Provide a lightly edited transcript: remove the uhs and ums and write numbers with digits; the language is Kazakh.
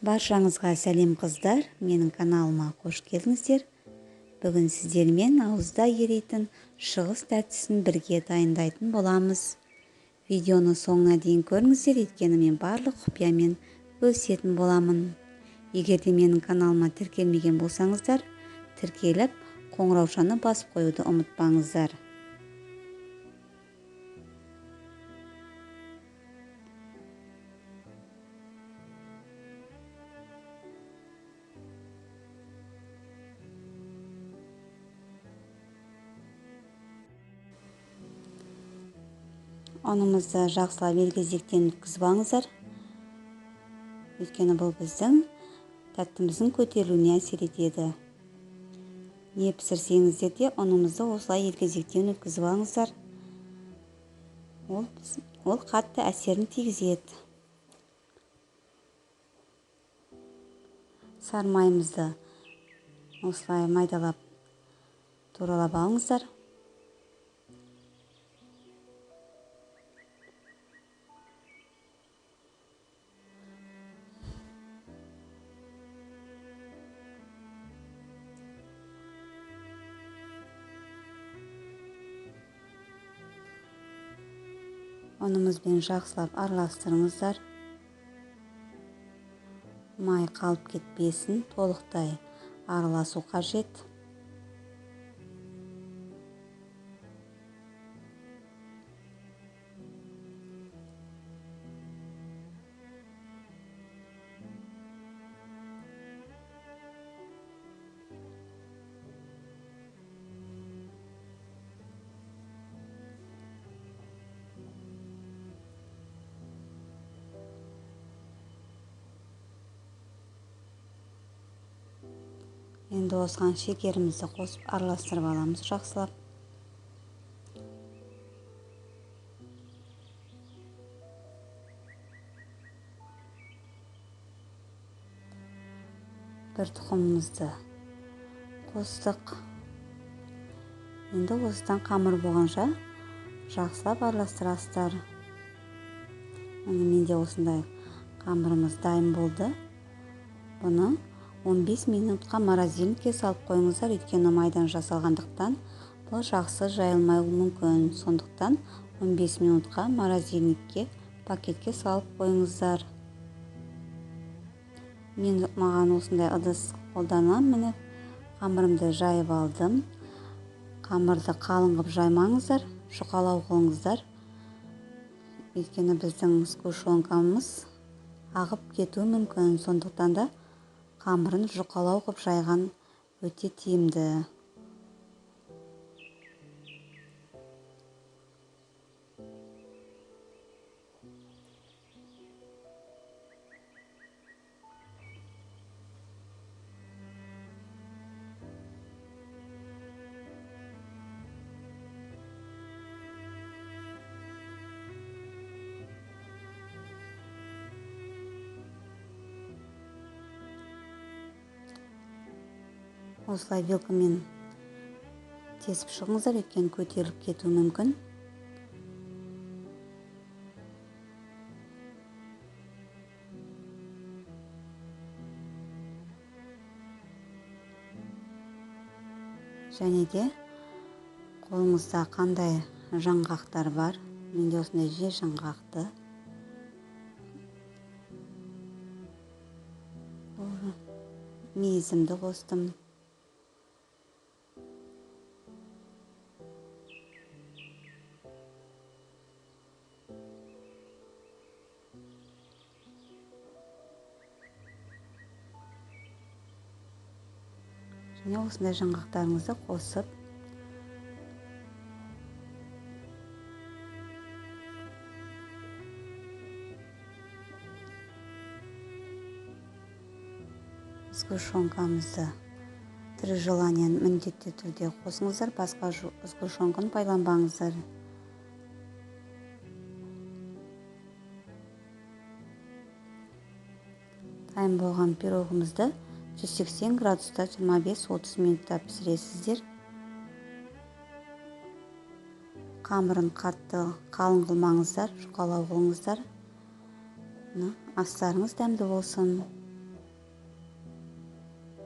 Баршаңызға сәлем қыздар, менің каналыма қош келдіңіздер. Бүгін сіздермен ауызда ерейтін шығыс тәттісін бірге дайындайтын боламыз. Видеоны соңына дейін көріңіздер, өйткені мен барлық құпиямен бөлісетін боламын. Егер де менің каналыма тіркелмеген болсаңыздар, тіркеліп, қоңыраушаны басып қоюды ұмытпаңыздар. Ұнымызды жақсылап елгезектен өткізіп алыңыздар. Өйткені бұл біздің тәттіміздің көтерілуіне әсер етеді. Не пісірсеңіздер де ұнымызды осылай елгезектен өткізіп алыңыздар. Ол қатты әсерін тигізеді. Сары майымызды осылай майдалап туралап алыңыздар. Ұнымызбен жақсылап араластырыңыздар. Май қалып кетпесін, толықтай араласу қажет. Енді осыған шекерімізді қосып араластырып аламыз жақсылап. Бір тұқымымызды қостық. Енді осыдан қамыр болғанша жақсылап араластырасыздар. Міне менде осындай қамырымыз дайын болды. Бұны 15 минутқа морозильникке салып қойыңыздар, өйткені майдан жасалғандықтан бұл жақсы жайылмауы мүмкін. Сондықтан 15 минутқа морозильникке пакетке салып қойыңыздар. Мен маған осындай ыдыс қолданамын. Міне қамырымды жайып алдым. Қамырды қалың қылып жаймаңыздар, жұқалау қылыңыздар. Өйткені біздің сгущенкамыз ағып кетуі мүмкін. Сондықтан да қамырын жұқалау қып жайған өте тиімді. Осылай вилкамен тесіп шығыңыздар, өйткені көтеріліп кетуі мүмкін. Және де қолыңызда қандай жаңғақтар бар, менде осындай жер жаңғақты. Мейізімді қостым. Және осындай жаңғақтарыңызды қосып, сгущенкамызды три желанияны міндетті түрде қосыңыздар, басқа сгущенканы пайдаланбаңыздар. Дайын болған пирогымызды 180 градуста 25-30 минутта пісіресіздер. Қамырын қатты қалың қылмаңыздар, жұқалау қылыңыздар. Астарыңыз дәмді болсын.